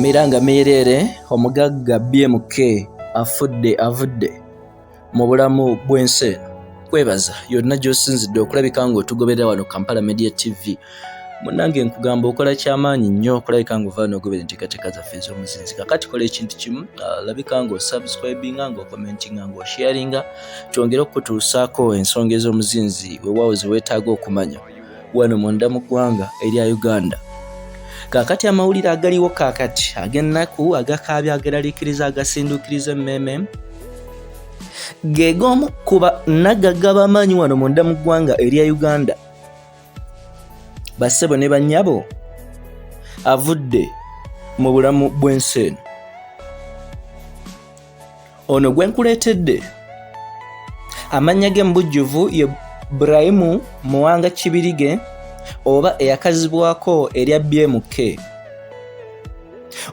Miranga Myereere omugagga BMK afudde avudde mu bulamu bw'ensi eno. Kwebaza yonna gy'osinzidde okulabika ng'otugoberera wano Kampala Media TV. Munnange nkugamba okola kyamaanyi nnyo okulabika ng'ovaayo n'ogoberera enteekateeka zaffe ez'omuzinzi. Kakati kola ekintu kimu, labika ng'osubscribinga, ng'okomentinga, ng'osharinga, twongere okukutuusaako ensonga ez'omuzinzi weewaawo ze weetaaga okumanya wano munda mu ggwanga erya Uganda. Kaakati amawulire agaliwo kaakati ag'ennaku, agakaabya, ageraliikiriza, agasinduukiriza emmeeme ge g'omu ku bannagagga b'amaanyi wano munda mu ggwanga erya Uganda, bassebo ne bannyabo, avudde mu bulamu bw'ensi eno. Ono gwe nkuleetedde amannya ge mu bujjuvu ye Burayimu Muwanga Kibirige oba eyakazibwako erya BMK.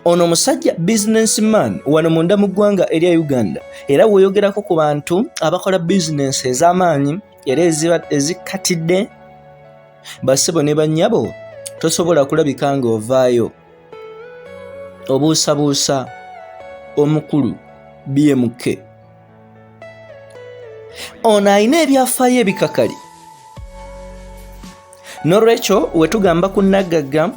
Ono omusajja businessman wano munda mu ggwanga erya Uganda, era weeyogerako ku bantu abakola bizinensi ez'amaanyi era ezikkatidde, bassebo ne bannyabo, tosobola kulabika ng'ovaayo obuusabuusa omukulu BMK. Ono alina ebyafaayo ebikakali. N'olwekyo we tugamba ku naggagga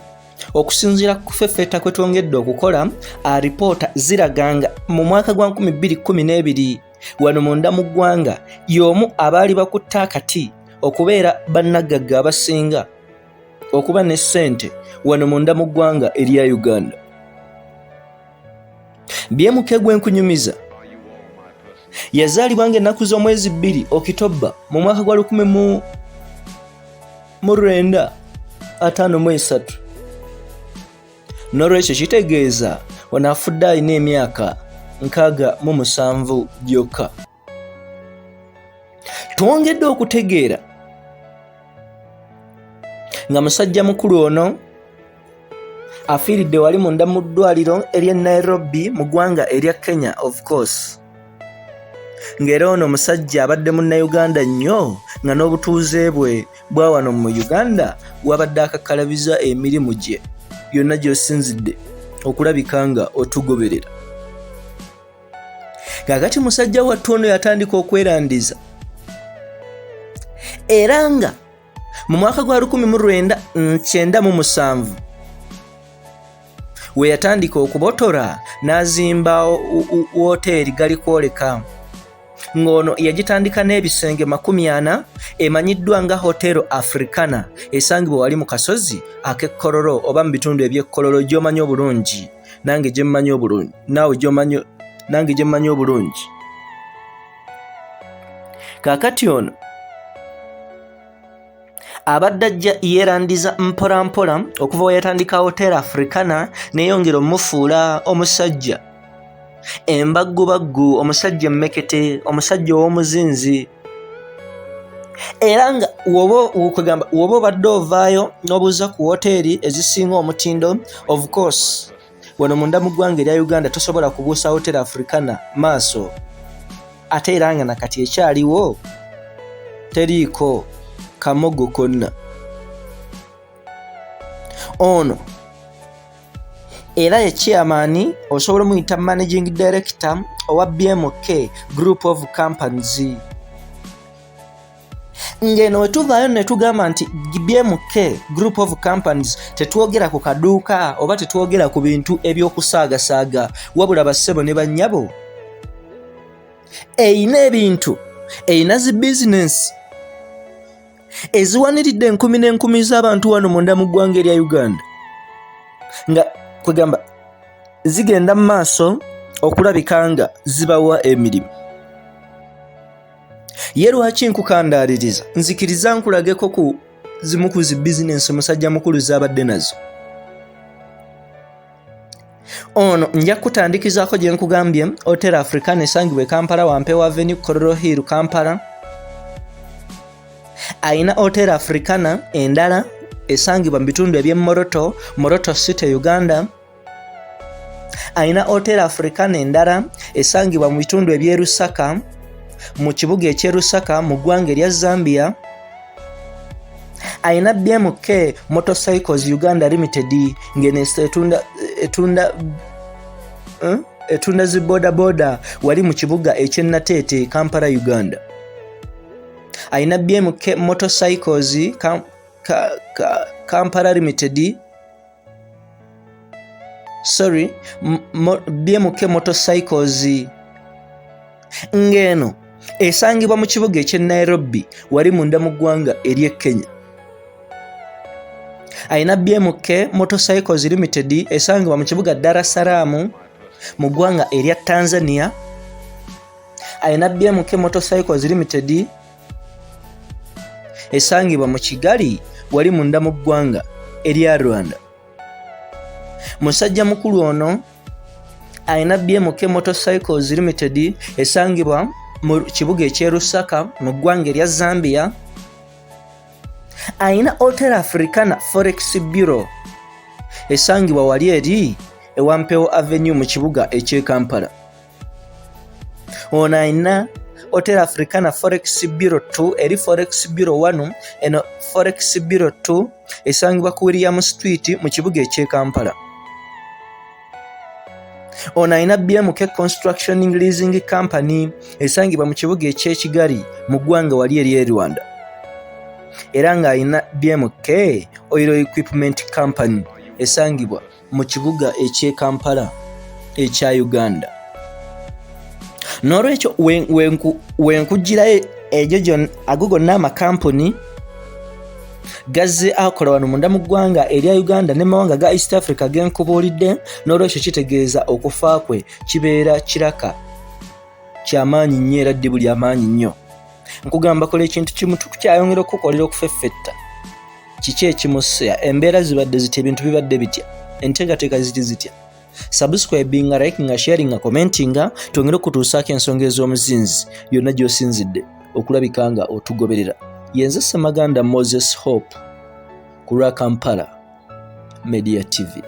okusinziira ku kufeffetta kwe twongedde okukola, alipoota ziraga nga mu mwaka gwa 2012 wano munda mu ggwanga y'omu abaali bakutte akati okubeera bannaggagga abasinga okuba ne ssente wano munda mu ggwanga erya Uganda. BMK gwe nkunyumiza yazaalibwa ng'ennaku z'omwezi 2 Okitobba mu mwaka gwa 1953. N'olwekyo kitegeeza ono afudde alina emyaka 67 gyokka. Twongedde okutegeera nga musajja mukulu ono afiiridde wali munda mu ddwaliro ery'e Nairobi mu ggwanga erya Kenya, of course, ng'era ono omusajja abadde munnayuganda nnyo nga n'obutuuze bwe bwa wano mu Uganda wabadde akakkalabiza emirimu gye yonna gy'osinzidde okulabika nga otugoberera. Kaakati musajja wattu ono yatandika okwerandiza era nga mu mwaka gwa 1997 we yatandika okubotola n'azimba wooteeri galikwoleka, ng'ono yagitandika n'ebisenge 40 emanyiddwa nga Hotel Africana esangibwa wali mu kasozi ak'e Kololo oba mu bitundu eby'e Kololo gy'omanyi obulungi nange gye mmanyi obulungi naawe gy'omanyi nange gye mmanyi obulungi. Kaakati ono abadde ajja yeerandiza mpola mpola okuva we yatandika Hotel Africana neyongera omufuula omusajja embaggubaggu, omusajja emmekete, omusajja ow'omuzinzi. Era nga woba woba obadde ovaayo n'obuuza ku woteeri ezisinga omutindo, of course wano munda mu ggwanga erya Uganda tosobola kubuusa Hotel Africana maaso, ate era nga nakati ekyaliwo teriiko kamogo konna. Ono era ye chairman, osobola omuyita managing director owa BMK Group of Companies. Ng'eno we tuvaayo ne tugamba nti BMK Group of Companies, tetwogera ku kaduuka oba tetwogera ku bintu eby'okusaagasaaga, wabula bassebo ne bannyabo, eyina ebintu, eyina zi bizinensi eziwaniridde enkumi n'enkumi z'abantu wano munda mu ggwanga erya Uganda, nga kwegamba zigenda mu maaso okulabika nga zibawa emirimu. Ye lwaki nkukandaaliriza? Nzikiriza nkulageko ku zimu ku zi bizinensi musajja mukulu z'abadde nazo. Ono nja kutandikizaako gye nkugambye Hotel Africana esangibwa e Kampala, Wampewo Avenue, Kololo Hill, Kampala. Ayina Hotel Africana endala esangibwa mu bitundu eby'e Moroto, Moroto City, Uganda. Ayina Hotel Africana endala esangibwa mu bitundu eby'e Lusaka, mu kibuga eky'e Lusaka mu ggwanga erya Zambia. Alina BMK Motorcycles Uganda Limited, ng'eno etunda etunda etunda zi bodaboda wali mu kibuga eky'e Nateete, Kampala, Uganda. Alina BMK Motorcycles Kampala Limited, sorry, BMK Motorcycles, ng'eno esangibwa mu kibuga eky'e Nairobi, wali munda mu ggwanga ery'e Kenya. Alina BMK Motorcycles Limited esangibwa mu kibuga Dar es Salaam mu ggwanga erya Tanzania. Alina BMK Motorcycles Limited esangibwa mu Kigali, wali munda mu ggwanga erya Rwanda. Musajja mukulu ono alina BMK Motorcycles Limited esangibwa mu kibuga eky'e Lusaka mu ggwanga erya Zambia. Alina Hotel Africana Forex Bureau esangibwa wali eri ewampewo Avenue mu kibuga eky'e Kampala. Ono alina Hotel Africana Forex Bureau 2 eri Forex Bureau 1. Eno Forex Bureau 2 esangibwa ku William Street mu kibuga eky'e Kampala. Ono alina BMK Construction Leasing Company esangibwa mu kibuga eky'e Kigali mu ggwanga wali ery'e Rwanda, era ng'alina BMK Oil Equipment Company esangibwa mu kibuga eky'e Kampala ekya Uganda. N'olwekyo wenkugirayo egyo ago gonna amakampuni gazze akola wano munda mu ggwanga erya Uganda ne mawanga ga East Africa genkubuulidde. N'olwekyo kitegeeza okufa kwe kibeera kiraka kyamaanyi nnyo era ddibu lyamaanyi nnyo. Nkugamba kola ekintu kimu, tukukyayongera okukukolera okufeffetta kiki ekimusse, embeera zibadde zitya, ebintu bibadde bitya, enteekateeka ziti zitya. Subscribinga, likinga, sharinga, commentinga, twongere okutuusaako ensonga ez'omuzinzi yonna gy'osinzidde okulabika nga otugoberera. Yenze Ssemaganda Moses Hope ku lwa Kampala Media TV.